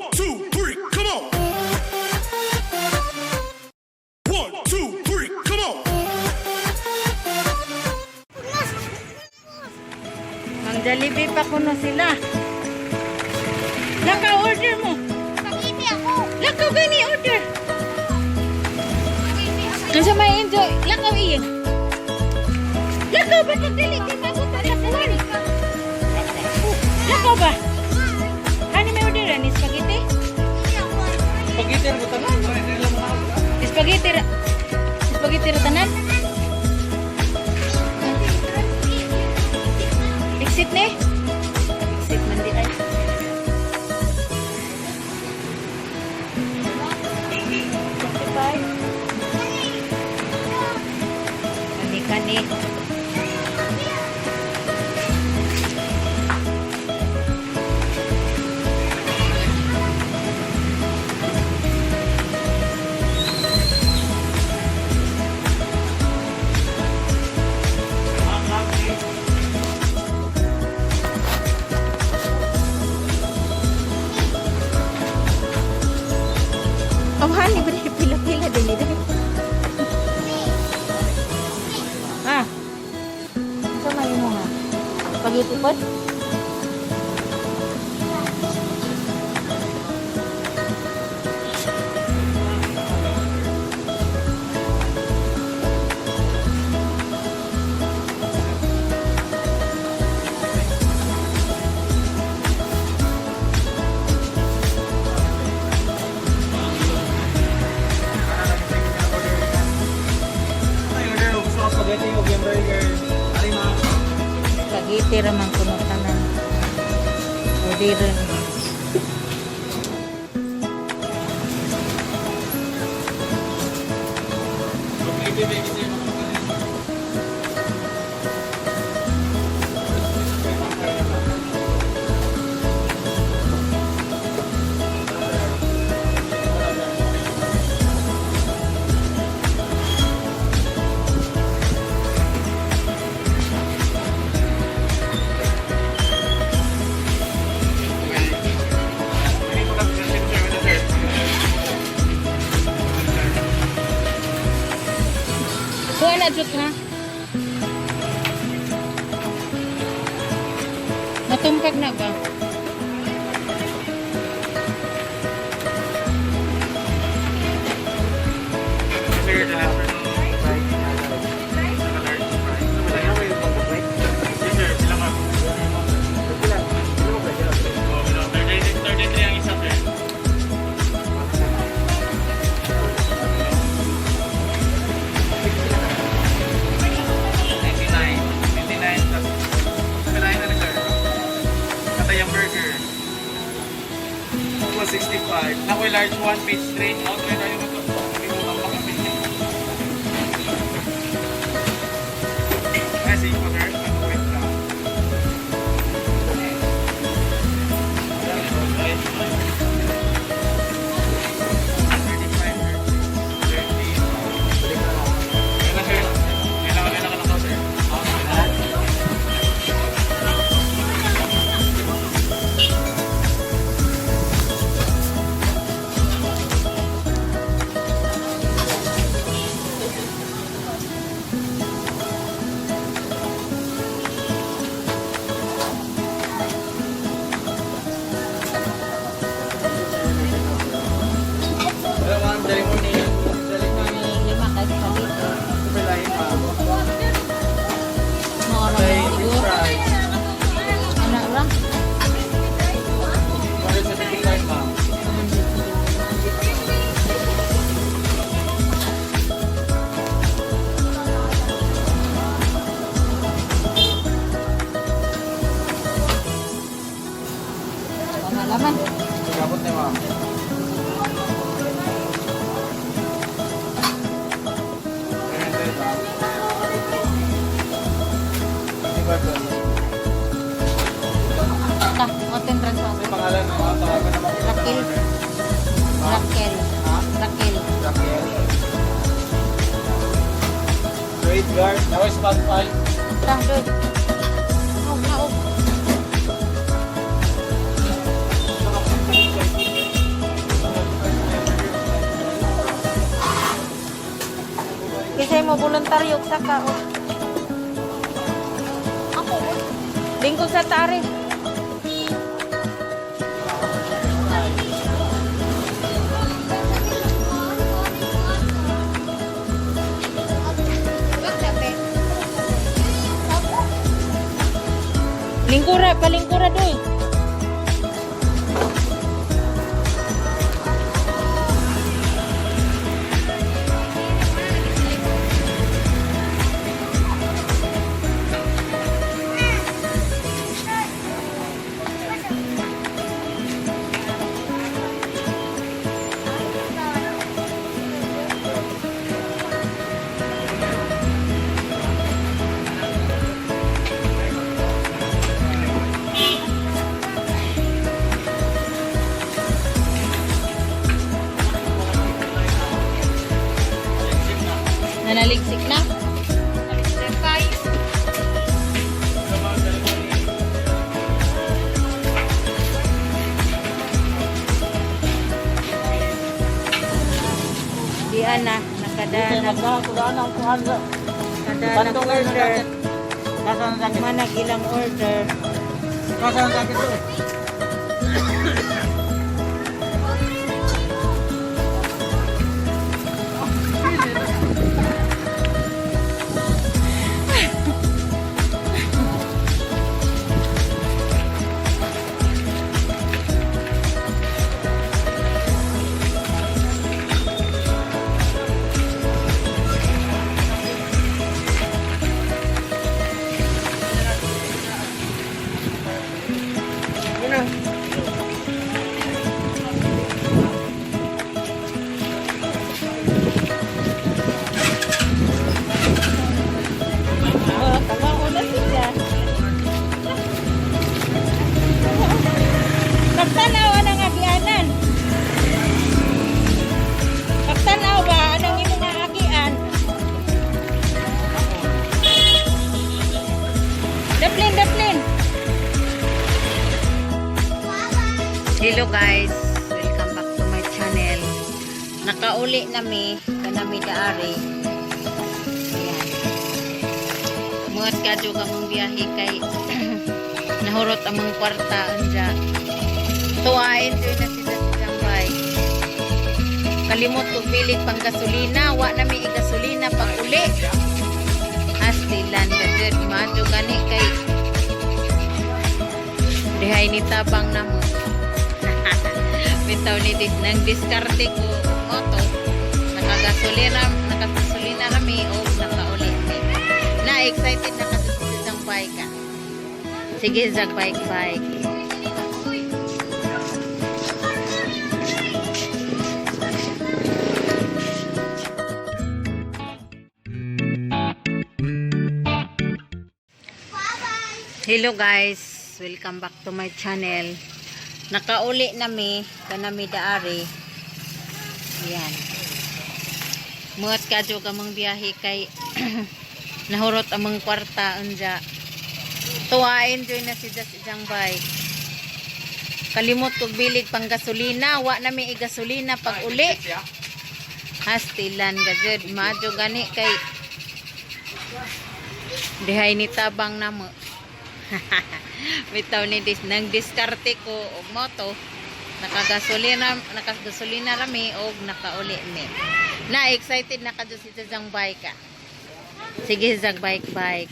Two, three, come on. One, two, three, come on. Mang Jollibee pa kuno sila. Lakaw, order mo. Spaghetti ako. Lakaw gani order. Unsa may enjoy? Lakaw iye. Lakaw ba kag dili kay mabuta lakawan? Lakaw ba? Ano may order ani spaghetti? Spaghetti ang tanan. Spaghetti ra. Spaghetti ra tanan? Exit ni? Exit man di ay. 25. Kani kani. Oh, honey, ba pila-pila din ito? Ah. Sa may mo ha? Spaghetti pod? Ay, order gusto ko spaghetti o hamburger. Ari ma'am. Spaghetti ra man kuno tanan. Order ra ni. Kuha na jud ha. Matumkag na ba? Sir, the large fries. Yes, sir. Pila ka? Oh, bilang 33 33 ang isa, sir. 99. 99 plus. Kailangan na rin, sir. Katayang burger. 165. Nakoy large one, page 3. Oh, try tayo na to. Hindi mo lang makapit. Ay, sige po, sir. Ano, wait lang. 35, 30. Ayun na, sir. Kailangan ka lang, sir. Hello, ma'am. Jolly morning. Jolly morning. Lima ka spaghetti. Super lahi, ma'am. Mao ra Okay, man french siguro. fries. Ana ra. 175, ma'am. Pangalaman. Gabot na, ma'am. 300, ma'am. 25 pesos. Ta, open transfer. Ano yung pangalan mo? Tawagan naman kita sa Raquel. order. Raquel. Ha? Raquel. Raquel. Great guard. Now is spot 5. Ta, doy. Oh, naog. tari og saka oh. Ako. Lingkod sa tari. Lingkura, palingkura doy. Nanaligsik na. Di ana, nakadana. Nakadana order. Manag ilang order. Oh, tama na sila. Pagtanaw anang agianan. Pagtanaw ba anang imong nga agian? Daplin, daplin. Hello guys, welcome back to my channel. Nakauli nami kanami daari. Ayan. Muat kadyo ka mong biyahe kay nahurot among kwarta anja. Tuwa enjoy na sila sa bike. Kalimot ko bilig pang gasolina, wa na mi gasolina pag uli. Astilan ka jud maadyo gani kay dihay ni tabang namo. Bitaw ni dis nang diskarte ko moto. Nakagasolina, nakagasolina rami o nakauli mi. Na excited na kasi sa bike ah. Sige, zag bike bike. Hello guys, welcome back to my channel. Nakauli nami kanami daari. Ayan. Muat kadyo ka mong biyahe kay nahurot among kwarta anja. Tuwa enjoy na si Jas ijang bike. Kalimot kog bilig pang gasolina, wa na mi gasolina pag uli. Hastilan gajud, maadyo gani kay dihay ni tabang namo. Bitaw ni dis nang diskarte ko og moto. Nakagasolina, nakagasolina rami og nakauli mi. Na excited na kadyo si Zang bike ah. Sige Zang bike bike.